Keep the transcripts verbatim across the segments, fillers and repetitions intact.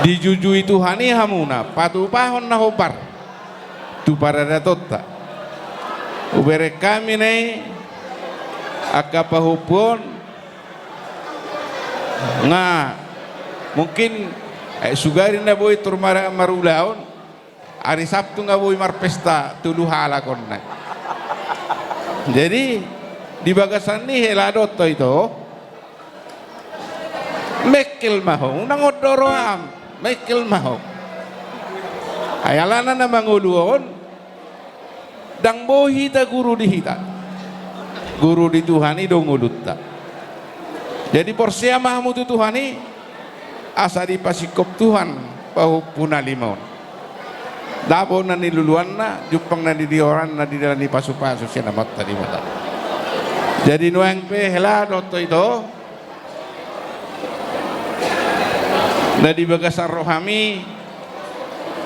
Dijujui Tuhan i hamuna, patupahon na hombar tu paradatonta. Hubereng hami na i angka pahompu on, nga mungkin, eh, sugari na boi tor mara-, marulaon, ari Sabtu nga boi marpesta tolu halak on na. Jadi, di bagasan ni hela do, Ito, ito. Mengkel ma ho, unang ondo roham, mengkel ma ho. Ai alana na mangolu on, ndang boi hita guru di hita. Guru di Tuhan i do ngolunta. Jadi porsea ma hamu tu Tuhan i, asa dipasingkop Tuhan pahompu na lima on. Dapot na niluluanna, jumpang na nidioranna di dalan ni pasupasu sian Amanta Debata. Jadi nuaeng pe hela do, Ito, ito. Na di bagasan rohami,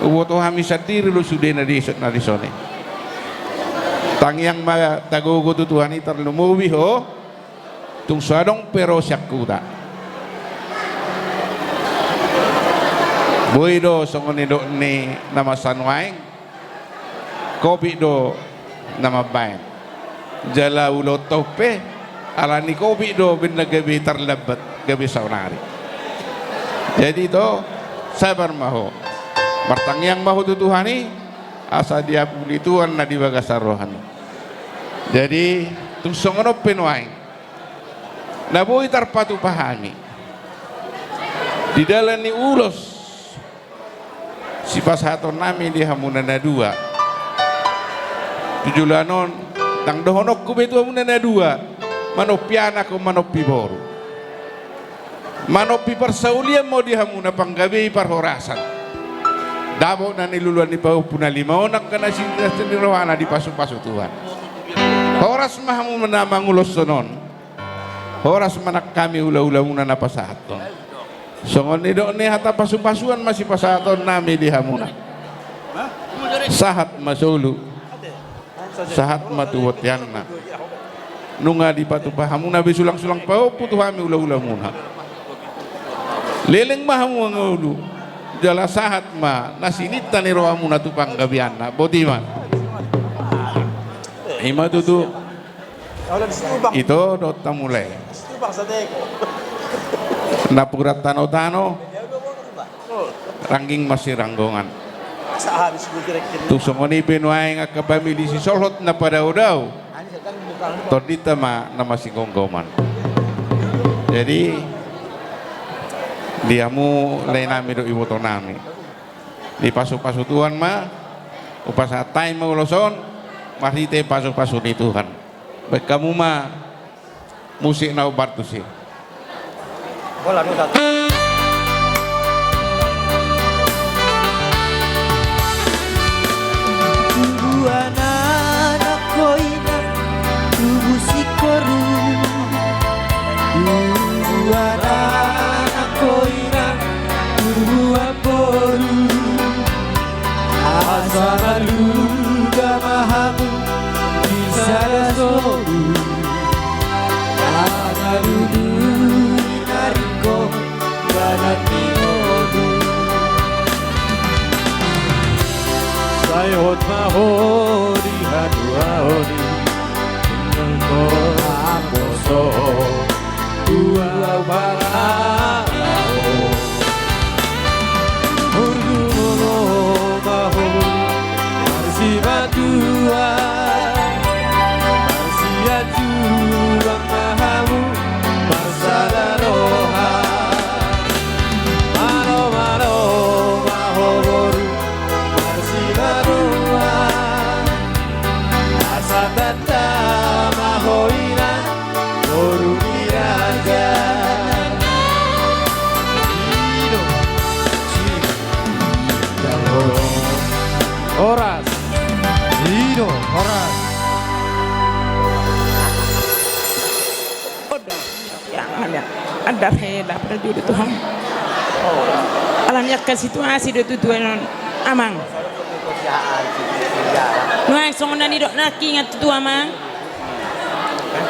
huboto hami sandiri do sude na di, na dison i. Tangiang ma tagogo tu Tuhan i tarlumobi ho, tung so adong pe ro sian huta. Boi do songon nidok ni na masa nuaeng, Covid do na mambaen. Jala ulaonta on pe, ala ni Covid do umbahen na gabe tarlambat, gabe saonari. Jadi, Ito, sabar ma ho. Martangiang ma ho tu Tuhan i, asa diampuni Tuhan na di bagasan rohami. Jadi, tung songon on pe nuaeng, na boi tarpatupa hami di dalan ni ulos sipasahatonnami di hamuna na dua. Tu joloan on, ndang dohononku be tu hamuna na dua, manompi anak ho, manompi boru. Manompi parsaulian ma ho di hamuna, panggabei parhorasan. Dapot na niluluan ni pahompu na lima on angka na sinina ni rohana dipasupasu Tuhan. Horas ma hamu na manguloshon on. Horas ma nang hami hulahulamuna na pasahathon. Songon nidok ni hata pasupasuan ma sipasahatonnami di hamuna. Sahat ma solu. Sahat ma tu bonteanna. Nunga dipatupa hamuna be sulangsulang pahompu tu hami hulahulamuna. Leleng ma hamu mangolu. Jala sahat ma na sininta ni rohamuna tu panggabeanna. Boti ma. I ma tutu. Ito, dohot hamu lae. Napuran tanotano, rangging masiranggongan. Tung songon i pe nuaeng angka pamili sisolhot na padaodao, tondinta ma na masigomgoman. Jadi, di hamu laenami dohot ibotonami, dipasupasu Tuhan ma, hupasahat hami ma ulos on, marhite pasupasu ni Tuhan. Baen hamu ma musik na hombar tusi. Tubuan anak ho inang, tubu singkoru. Tubuan anak ho inang, tubuan boru. Asa marluga ma hamu di sada sobu. Asa ludu ni na ringkot badan ni ngolu. Sai hot ma ho di hatuaon i. Tinggal ho naposo. Tua barang. Murgu ma ho, marsimatua, marsianjuran ma hamu, marsada roha. Malo, malo ma ho boru, marsimatua, asa tanda ma ho inang. Boru ni raja. I do. Horas. I do, horas. Odo. Ya, ya. Andar he, dapur dulu Tuhan. Ala ni angka situasi do tutu on, Amang. Nuaeng songon na nidok na hingot tutu, Amang.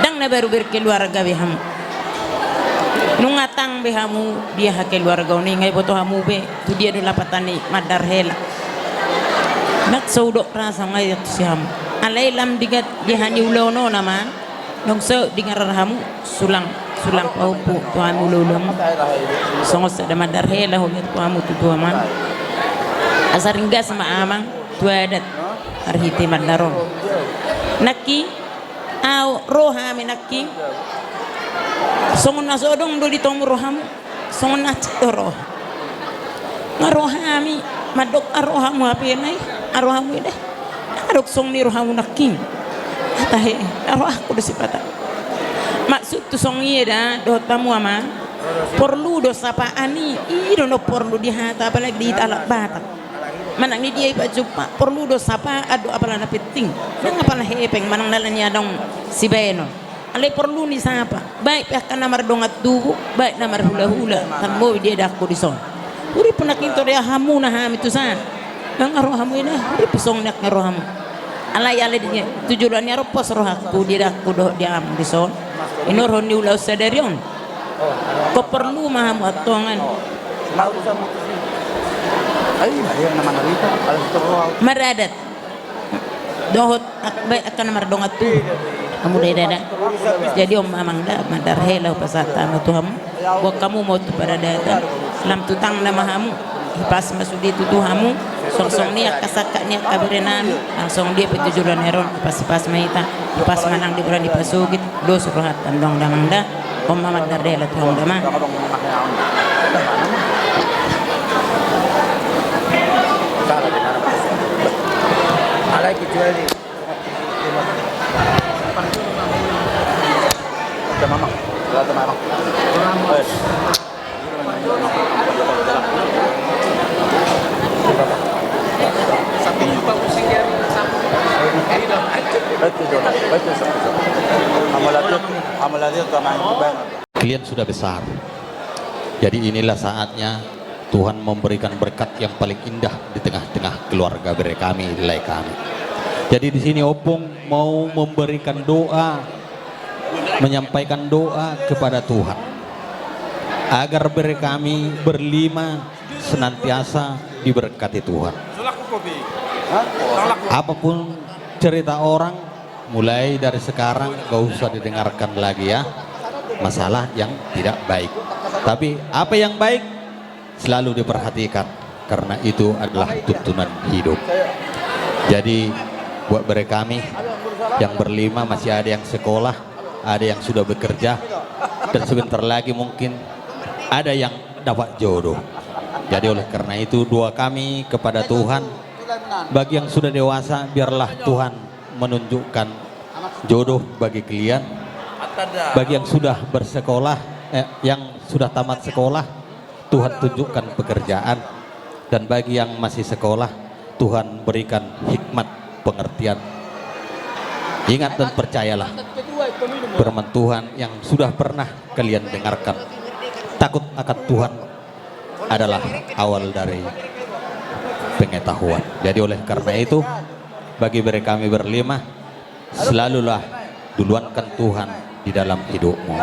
Ndang na baru berkeluarga be hamu. Nunga tang be hamu di aha keluarga on i, nga iboto hamu be tu dia do lapatan ni mandar hela. Nunga so hudok rasa nga iboto si hamu. Alai lam digat di aha ni ulaon on, amang. Nunga so dingar hamu sulang, sulang pahompu tu hami ulaulamu. Songon sada mandar hela ho be tu hamu tutu, amang. Asa ringgas ma, amang, tu adat marhite mandar on. Nangkin, au, ro hami nangkin. Songon na so adong do di tomu rohamu. Songon na cik do roha. Nga rohami, mandok nga rohamu hape nai, nga rohamu i da. Adong songon i rohamu nangkin. Tahe, nga rohangku do sipata. Maksudhu songon i da, dohot hamu, amang. Porlu do sapaan i, i do na porlu dihata, apalagi di hita halak Batak. Manang di dia i pajumpa, porlu do sapaan do apala na penting. Nang apala hepeng, manang na lain i adong sibaenon. Alai porlu ni sapa, baik pe angka na mardongan tubu, baik na marhulahula, tarlumobi di adangku dison. Hurippu nangkin tore hamu na hami tu san. Nga rohamu i na, hurippu songon i nga rohamu. Alai, alai di tu joloan ni ari on pos rohangku di adangku dohot di hamu dison. Inorhon ni ulaon sadari on. Ingkon porlu ma hamu antong an. Maradat. Dohot, ak-, baik angka na mardongan tubu. Hamu da i da. Jadi on ma, amang, da, mandar hela hupasahat hami tu hamu. Boan hamu ma tu paradatan. Lam tu tangna ma hamu. Hipas ma sude tutu hamu. Songon, songon i angka sangkap ni angka bere nami. Langsung dia pe tu joloan ni ari on. Hipas, hipas ma hita. Hipas ma nang di bola ni pasogit. Dos rohanta antong da, amang, da. On ma mandar hela tu hamu da, amang. Kalian sudah besar. Jadi inilah saatnya Tuhan memberikan berkat yang paling indah di tengah-tengah keluarga bere kami, lae kami. Jadi di sini Ompung mau memberikan doa, menyampaikan doa kepada Tuhan agar bere kami berlima senantiasa diberkati Tuhan. Apapun cerita orang, mulai dari sekarang gak usah didengarkan lagi, ya, masalah yang tidak baik. Tapi apa yang baik selalu diperhatikan, karena itu adalah tuntunan hidup. Jadi buat bere kami yang berlima, masih ada yang sekolah, ada yang sudah bekerja, dan sebentar lagi mungkin ada yang dapat jodoh. Jadi oleh karena itu, doa kami kepada Tuhan, bagi yang sudah dewasa, biarlah Tuhan menunjukkan jodoh bagi kalian. Bagi yang sudah bersekolah, eh, yang sudah tamat sekolah, Tuhan tunjukkan pekerjaan. Dan bagi yang masih sekolah, Tuhan berikan hikmat pengertian. Ingat dan percayalah, firman Tuhan yang sudah pernah kalian dengarkan, takut akan Tuhan adalah awal dari pengetahuan. Jadi oleh karena itu, bagi bere kami berlima, selalulah duluankan Tuhan di dalam hidupmu.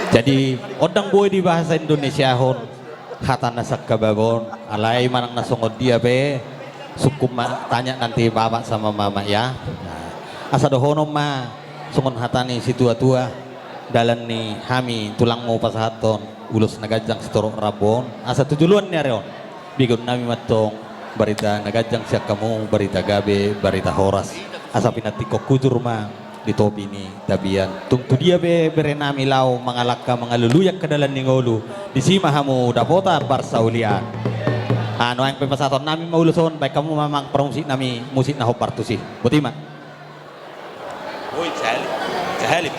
Jadi, on ndang boi dibahasa Indonesiahon hata na sangkababa on, alai manang na songon dia pe, sungkun ma tanya nanti bapak sama mama, ya. Nah, asa dohonon ma songon hata ni situatua, dalan ni hami tulangmu pasahathon ulos na ganjang sitorop rambu on, asa tu joloan ni ari on, begeon nami ma antong barita na ganjang sian hamu, barita gabe, barita horas, asa pinantikhon hujur ma di topi ni tapian. Tung tu dia pe bere nami laho mangalangka mangalului angka dalan ni ngolu, disi ma hamu dapotan parsaulian. Nuaeng pe pasahaton nami ma ulos on, baen hamu ma amang parmusik nami musik na hombar tusi. Boti ma. Oi, sahali. Sahali.